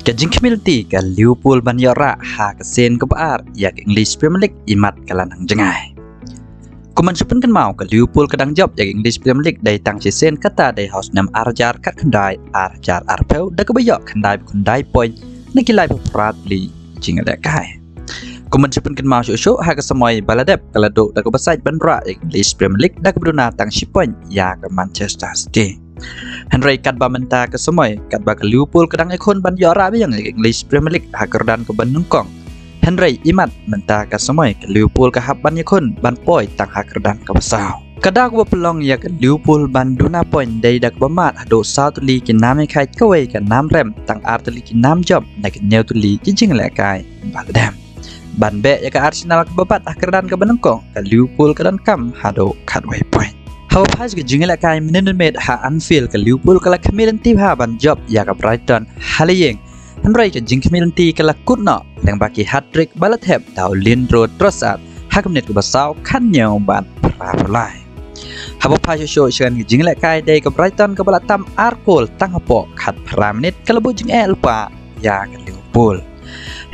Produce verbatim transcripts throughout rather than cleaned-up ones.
Ka jingkhmih lynti ka Liverpool ban ïoh rah ha ka sien kaba ar ïa ka English Premier League imat ka la nang jngai. Kum ban shu pynkynmaw, ka Liverpool ka dang jop ïa ka English Premier League dei tang shisien, kata dei ha u snem ar hajar khatkhyndai ar hajar arphew, da kaba ïoh khyndai khyndai point na ki laiphew phra tylli ki jingïalehkai. Kum ban shu pynkynmaw shuh shuh, ha ka samoi ba la dep ka la duh da kaba sait ban rah ïa ka English Premier League da kaba duna tang shi point ïa ka Manchester City. Hynrei katba mynta ka samoi, katba ka Liverpool ka dang ïakhun ban ïoh rah biang ïa ka English Premier League ha ka kyrdan kaba nyngkong, hynrei imat mynta ka samoi ka Liverpool ka hap ban ïakhun ban poi tang ha ka kyrdan kaba saw. Ka daw kaba pynlong ïa ka Liverpool ban duna point dei da kaba mad haduh saw tylli ki nam ïakhait, kawei ka nam rem, tang ar tylli ki nam jop na ki hynñiew tylli ki jingïalehkai ba la dep, ban beh ïa ka Arsenal kaba bat ha ka kyrdan kaba nyngkong, ka Liverpool ka donkam haduh khatwei point. Haba phai sha ka jingïalehkai mynnin mynmiet ha Anfield, ka Liverpool ka la khmih lynti bha ban jop ïa ka Brighton ha la ïing. Hynrei ka jingkhmih lynti ka la kut noh lyngba ki hat-trick ba la thep da u Leandro Trossard ha ka minit kaba saw, khathynñiew bad phraphew lai. Haba phai shuh shuh sha ka jingïalehkai, dei ka Brighton kaba la tam ar kol tang hapoh khatphra minit ka la buh jingeh lypa ïa ka Liverpool.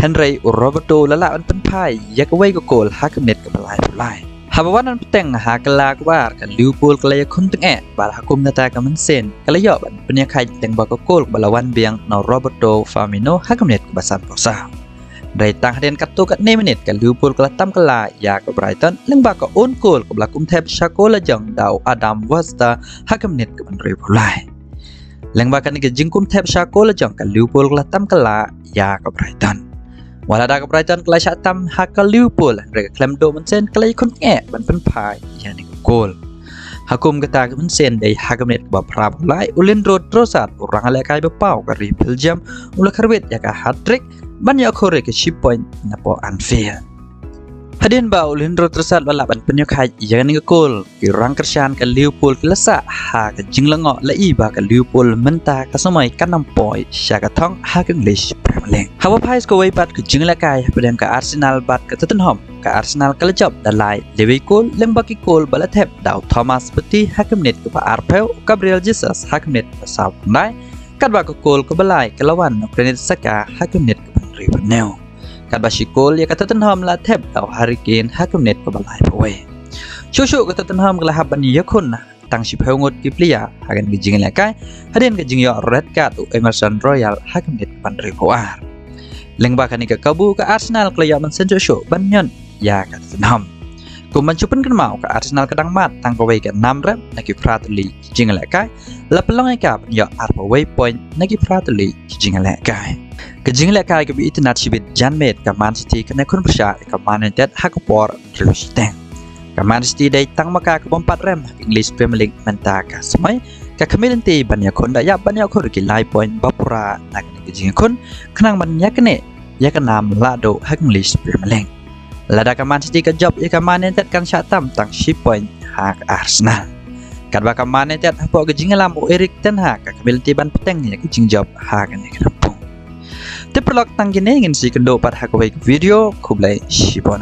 Hynrei u Roberto u la lah ban pynphai ïa kawei ka kol ha ka minit kaba laiphew lai. Haba wan ban bteng ha ka la kaba ar, ka Liverpool ka la ïakhun tyngeh bad ha kum kata ka mynsiem ka la ïoh ban pynïakhait lyngba ka kol kaba la wan biang na u Roberto Firmino ha ka minit kaba sanphew saw. Hynrei tang hadien katto katne minit ka Liverpool ka la tam kylla ïa ka Brighton lyngba ka own goal kaba la kum thep sha kol la jong da u Adam Webster ha ka minit kaba hynriewphew lai. Lyngba kane ka jingkum thep sha kol la jong, ka Liverpool ka la tam kylla ïa ka Brighton. Wat la da ka Brighton ka la shah tam ha ka Liverpool, hynrei ka khlem duh mynsiem ka la ïakhun tyngeh ban pynphai ïa kane ka kol. Ha kum kata ka mynsiem, dei ha ka minit kaba phraphew lai, u Leandro Trossard, u rangïalehkai ba paw ka ri Belgium, u la kyrwit ïa ka hat-trick ban ïoh khur ïa ka shi point napoh Anfield. Hadien ba u Leandro Trossard u la lah ban pynïakhait ïa kane ka kol, ki rangkyrshan ka Liverpool ki la sah ha ka jinglyngngoh, la i ba ka Liverpool mynta ka samoi kan ym poi sha ka thong ha ka English Premier League. Haba phai sha kawei pat ka jingïalehkai hapdeng ka Arsenal bad ka Tottenham, ka Arsenal ka la jop da lai lewei kol lyngba ki kol ba la thep da u Thomas Partey ha ka minit kaba arphew, u Gabriel Jesus ha ka minit kaba sawphew khyndai, katba ka kol kaba lai ka la wan na u Granit Xhaka ha ka minit kaba hynriewphew hynñiew. Katba shi kol ïa ka Tottenham la thep da u Harry Kane ha ka minit kaba laiphew wei. Shuh shuh ka Tottenham ka la hap ban ïakhun tang shiphew ngut ki player ha kane ka jingïalehkai, hadien ka jingïoh red card u Emerson Royal ha ka minit kaba hynriewphew ar. Lyngba kane ka kabu, ka Arsenal ka la ïoh mynsiem shuh shuh ban ñion ïa ka Tottenham. Kum ban shu pynkynmaw, ka Arsenal ka dang mad tang kawei ka nam rem na ki phra tylli ki jingïalehkai, la pynlong ïa ka ban ïoh arphew wei point na ki phra tylli ki jingïalehkai. Ka jingïalehkai kaba itynnad shibit janmiet, ka Man City kan ïakhun pyrshah ïa ka Man United ha ka por hynriew shiteng. Ka Man City dei tang ma ka ka bym pat rem ha ka English Premier League mynta ka samoi, ka khmih lynti ban ïakhun da ïap ban ïoh khur ïa ki lai point bapura na kane ka jingïakhun, khnang ban ïaknieh ïa ka nam lahduh ha ka English Premier League. Lada ka Man City ka jop ïa ka Man United, kan shah tam tang shi point ha ka Arsenal. Katba ka Man United hapoh ka jingïalam u Erik ten Hag ka khmih lynti ban bteng ïa ka jingjop ha kane ka lympung. Te paralok, tang kine, ngin sa ïakynduh pat ha kawei ka video. Khublei shibun.